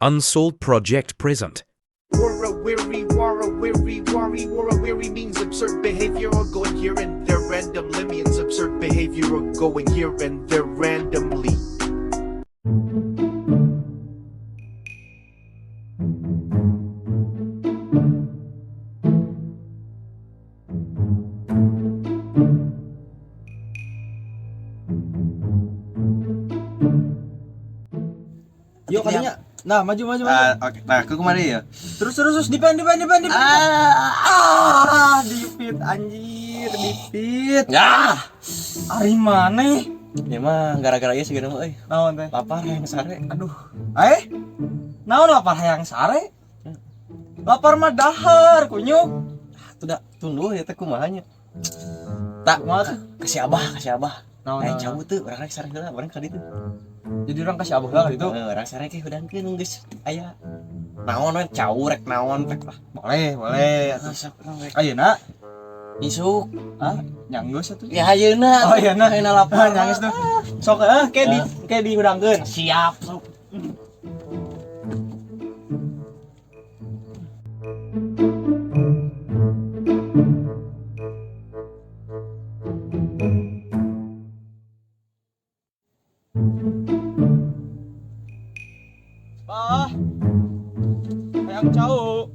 Unsold project present. Wara weary, wara weary, wari, wara weary means absurd behavior or going here and there randomly means absurd behavior or going here and there randomly. Yuk kalinya. Nah, maju maju maju. Ah, oke. Nah, aku kemana ya? Terus terus terus dipen dipen dipen dipen. Ah, dipit anjir, dipit. Ya. Ari maneh? Ya mah gara-gara ieu sigana mah euy. Naon teh? Lapar hayang sare. Aduh. Eh? Naon lapar hayang sare? Lapar mah dahar, kunyuk. Ah, tuh da tunduh ya teh kumaha nya. Tak Kumaha tuh? kasih abah, kasih abah. Naon? Ayo Naon? cabut tuh, urang rek sare heula, urang ka ditu. Jadi orang kasih abah lah gitu. Heeh, urang sare ke hudangkeun geus aya. Naon we cau rek naon rek lah. Boleh, boleh. Ah, sok urang rek. Ayeuna Isuk. ah nyanggeus atuh. Ya ayeuna. Oh, ayeuna. Ayeuna lapar. Ah, nyanggeus tuh. Sok eh kayak di hudangkeun. Siap, sok. Bah. Hayang cau.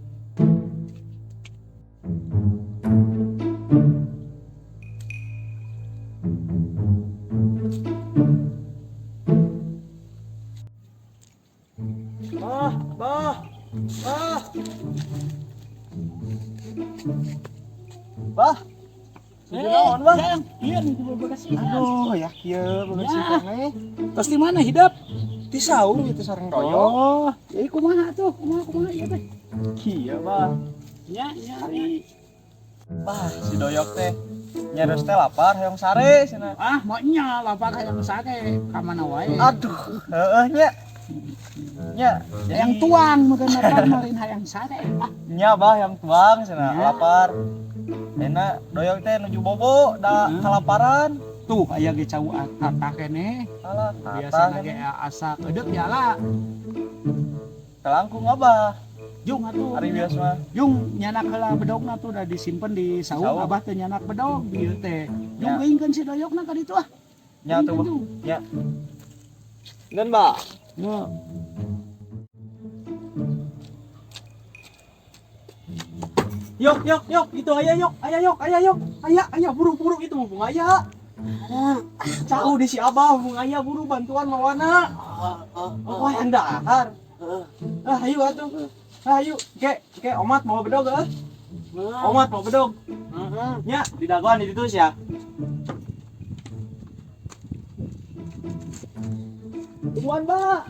Bah, bah, bah. Bah. Nuju naon, Bah? Iya nih juga bekasi. Aduh, ya kieu bebersih Ya. teh. Terus di mana hidup? Di saung itu sareng doyok. Oh, jadi kumaha tuh? Kumaha kumaha ieu teh? Kieu, Bah. Ya, ya. Ari Bah, si doyok teh nyaros teh lapar hayang sare cenah. Ah, mau nya lapar hayang sare ka mana wae. Aduh, heeh nya. Nya, Hayang tuang meureun lapar marin hayang sare. Ah, Nya bah yang tuang cenah Ya. lapar. Enak doyok teh nuju bobo da kalaparan. Tuh aya ge cau atah keneh. Alah, Biasana ge asa edeuk ya lah. Telangkung abah. Jung atuh. Ari biasa mah. Jung nyanak heula bedogna tuh udah disimpen di saung, Saung. abah teh nyanak bedog dieu teh. Jung Ya. geuingkeun si doyokna ka ditu ah. Nya tuh, Bah. Jung. Nya. Dan, Bah. Ya. Yok, yok, yok, itu ayah yok, ayah yok, ayah yok, ayah, ayah, buru, buru itu mumpung ayah. Cau di si abah, mumpung ayah buru bantuan mawana. Oh, yang dahar. Ah, ayo atuh. Ah, ayo, ke, ke, omat mau bedog ah. Omat mau bedog. Nya, di dagoan di situ ya. Tungguan, Mbak.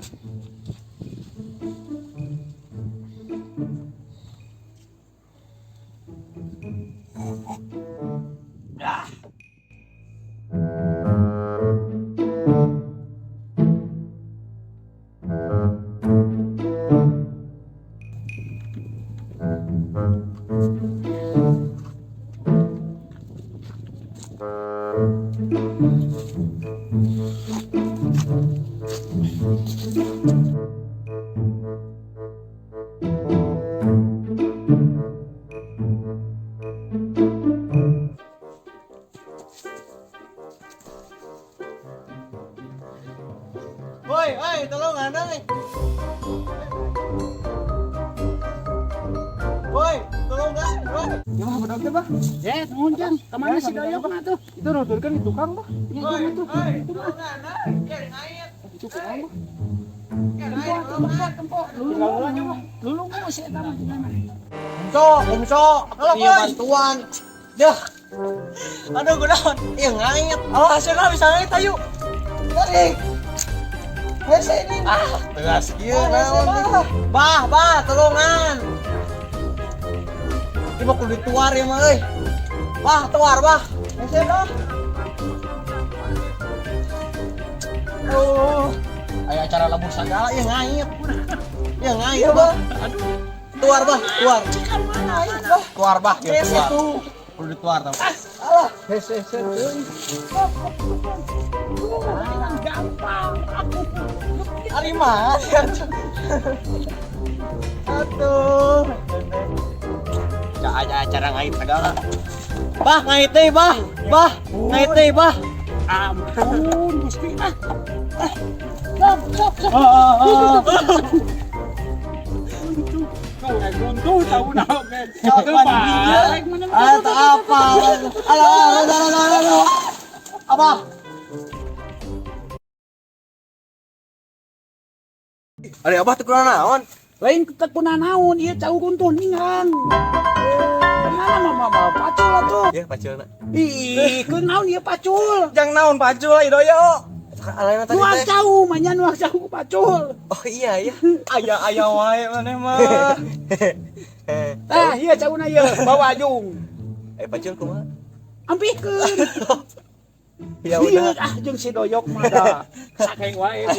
Woi, woi, tolong euy. Woi, tolong woi. Gimana bedog teh, Bah? Eh, nuhun Jang. Ka mana Ya, si sampai doyokna tuh? Itu nuturkeun di tukang, Bah. Ya, jung atuh. Itu mah. Itu tukang, Bah. Tempo atuh, tempo, tempo. Tinggal heula nya, Bah. Lulung si eta mah gimana? Kumso, kumso. Halo, Iya Boy. bantuan. Dah. Aduh, gunaon. Iya ngait. Alah, hasilnya bisa ngait ayo. Tarik. Hese ini. Ah, tegas kieu Ah, naon. hese, Bah, bah, tolongan. Ini mah kudu dituar ya mah euy. Bah, tuar, bah. Hese, Bah. Oh, Aya acara labuh sagala ieu ngait. Ieu ngait, bah. Aduh. Tuar, bah, tuar. Bah. Tuar, bah, ieu Hese tuar. tuh. Kudu dituar tau. Alah, hese hese teuing. Gampang. Ari mah. Atuh. Cak acara ngait segala. Bah, ngait teh, bah. Bah, ngait teh, bah. Ampun, Gusti ah. Ah. Sok, sok, sok. Kau tahu nak kan. Ah, tak apa. Alah, alah, alah, alah, alah. Apa? Ari abah teu naon? Lain teu kunanaon ieu cau runtuh ningang. Mana mah mah pacul atuh. Ya, paculna. Ih, kunaon ieu pacul? Jang naon pacul ieu doyo. Alaina tadi Nuak teh. cau, manya nuak cau ku pacul. Oh iya iya. Aya aya wae maneh mah. Tah, ieu cauna ieu, bawa ajung. Eh, pacul kumaha? Ampihkeun. Ya udah. Ieu ah jeung si doyok mah da. Sakeng wae.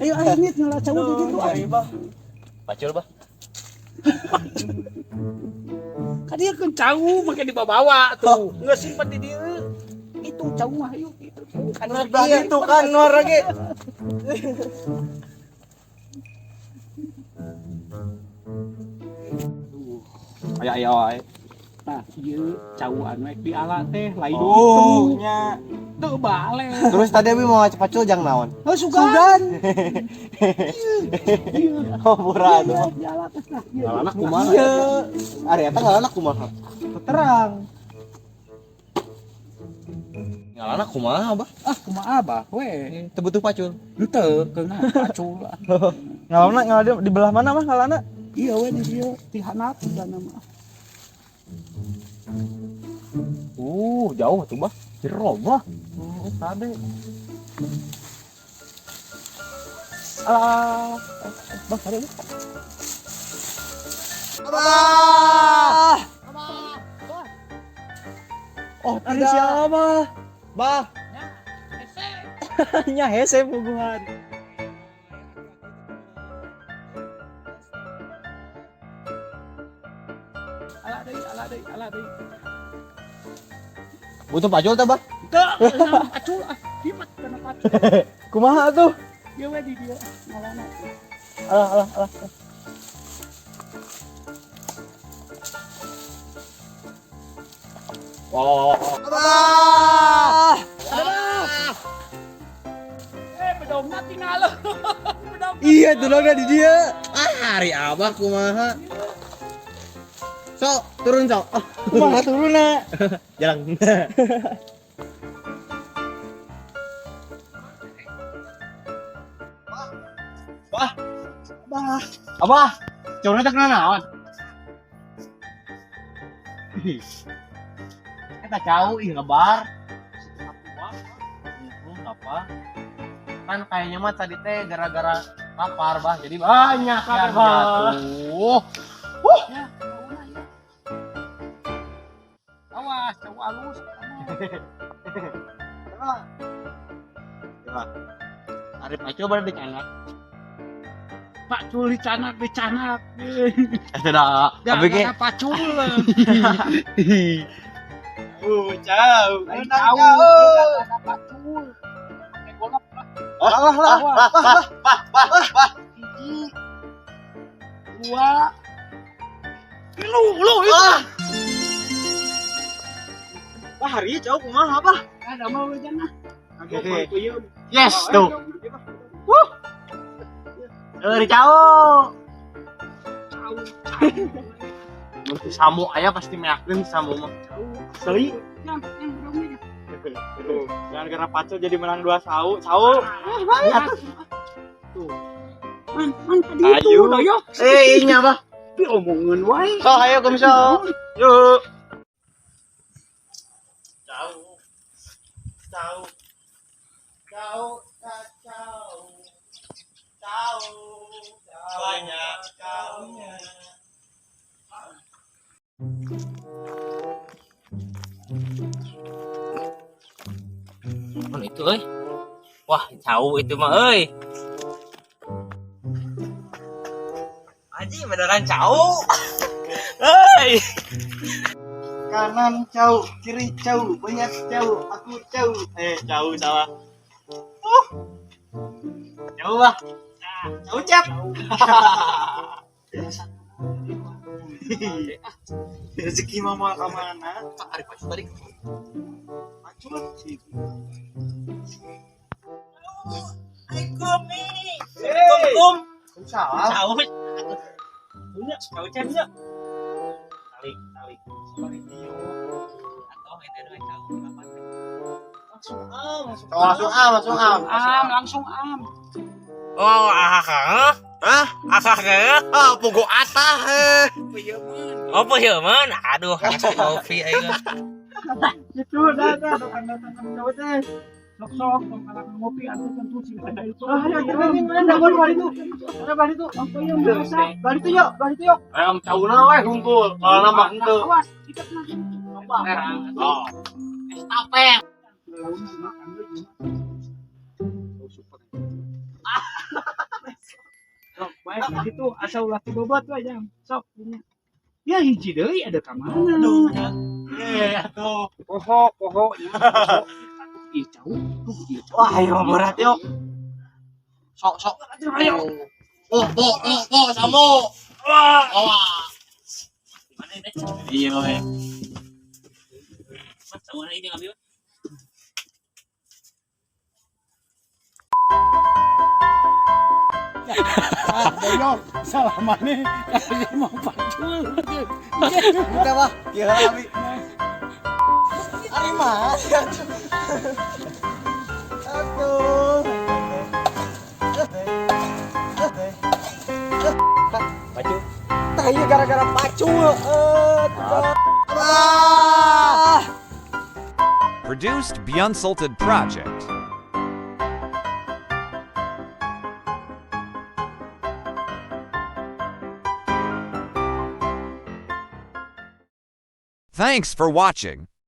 Ayo ayo nit ngala cau di ditu ah. Pacul, bah. Ka dieu keun cau make dibawa tuh. Geus simpen di dieu. Itu cau mah ayo itu. Kan itu kan nuar lagi. Aya aya wae. Tah, ieu cau anu ek diala teh lain Oh, itu. nya. Teu balik. Terus tadi abi mau pacul jang naon? Oh, sugan. Oh, pura atuh. Diala teh tah. Ieu. Ngalana kumaha? Iya. Ari eta ngalana kumaha? Terang. Ngalana kumaha, bah? Ah, kumaha abah we. Teu butuh pacul. Henteu keuna pacul. Ngalana ngalana di belah mana mah ngalana? Iya we di dieu ti handap dana mah. Jauh tuh bah. Jero bah. Tadi. Alah, bah tadi. Abah. Oh, tadi siapa? Bah. Nya hese puguhan. Ala deui, ala deui, ala deui. Butuh pacul teh, bah? Teu keuna pacul ah, dimet kana pacul. Kumaha tuh? Ieu we di dieu ngalana. Alah, alah, alah. Wow. Abah. Eh, bedongna tinggal. Bedong. Iya, dulurna di dia. Ah, hari abah kumaha. Sok, turun sok. Oh, Kumaha turunna? jalan. Bah. Bah. Abah, curna teh kena naon? Eta cau ih ngebar. Apa? Kan kayaknya mah tadi teh gara-gara lapar bah, jadi banyak yang Bah. jatuh. Ya, cauna ieu. Awas, cau alus. Coba. Ari pacul baru dicanak. Pacul dicanak, dicanak. Sudah. Abi ge Gara-gara pacul. Jauh. Lain cau, gara-gara pacul. Pakai golok lah. Lah lah lah. Hiji, dua, tilu, lu itu. Wah, hari jauh kumaha, Bah? Ada mau jangan. Yes, tuh. Dari jauh. Cau, Mun samu aya pasti meyakin samu mah. cau. Asli. Yang, yang bedongnya. Jangan karena pacul jadi menang dua sau. Sau. Tuh. Man, man tadi itu Ayo. doyok. Eh, inya bah. Diomongeun wae. So, ayo komiso. Yuk. Jauh. Jauh. Jauh. Jauh. Jauh. Banyak jauhnya. Mana itu euy? Wah, jauh itu mah euy. Aji beneran jauh. Hei. Kanan jauh, kiri jauh, banyak jauh, aku jauh. Eh, jauh salah. Jauh bah. Ucap. Rezeki mama ka mana? Ari pacul tadi. Pacul sih. Assalamualaikum nih. Kum. Salam. Cau. Punya, cau nya. Tarik, tarik. Atau itu dengan cau berapa? Langsung am, langsung. Oh, langsung am, langsung am. Am, langsung am. Oh, ah, Hah? ah, Ah, pogo atah. Oh, man. Aduh, langsung kopi aing. Itu dah dah datang-datang cau teh. Sok-sok kalau ngopi atuh tentu sih itu. Ah, ya mana bari itu. Mana bari itu? Apa yang biasa? Bari itu yuk, bari itu yuk. Ayam cauna we hungkul. Kalau nambah henteu. Awas, ikat lagi. Oh. Estafet. Sok, baik gitu asal ulah tibobot we jang. Sok punya. Ya hiji deui ada ka mana? Eh, atuh. Poho, poho nya. Ih, cau. Tuh, ieu cau. Wah, ayo berat yuk. Sok, sok. Ayo. Oh, po, po, po, samo. Wah. Wah. Mana ini? Iya, we. Mas, sama ini ngambil. Ah, boyok, salah mana? Kasih mau pacul. Udah, Bah. Kieu abi. Ari mah. Aduh. Pacul. Tah ieu gara-gara pacul. Ah. Produced Beyond Project. Thanks for watching.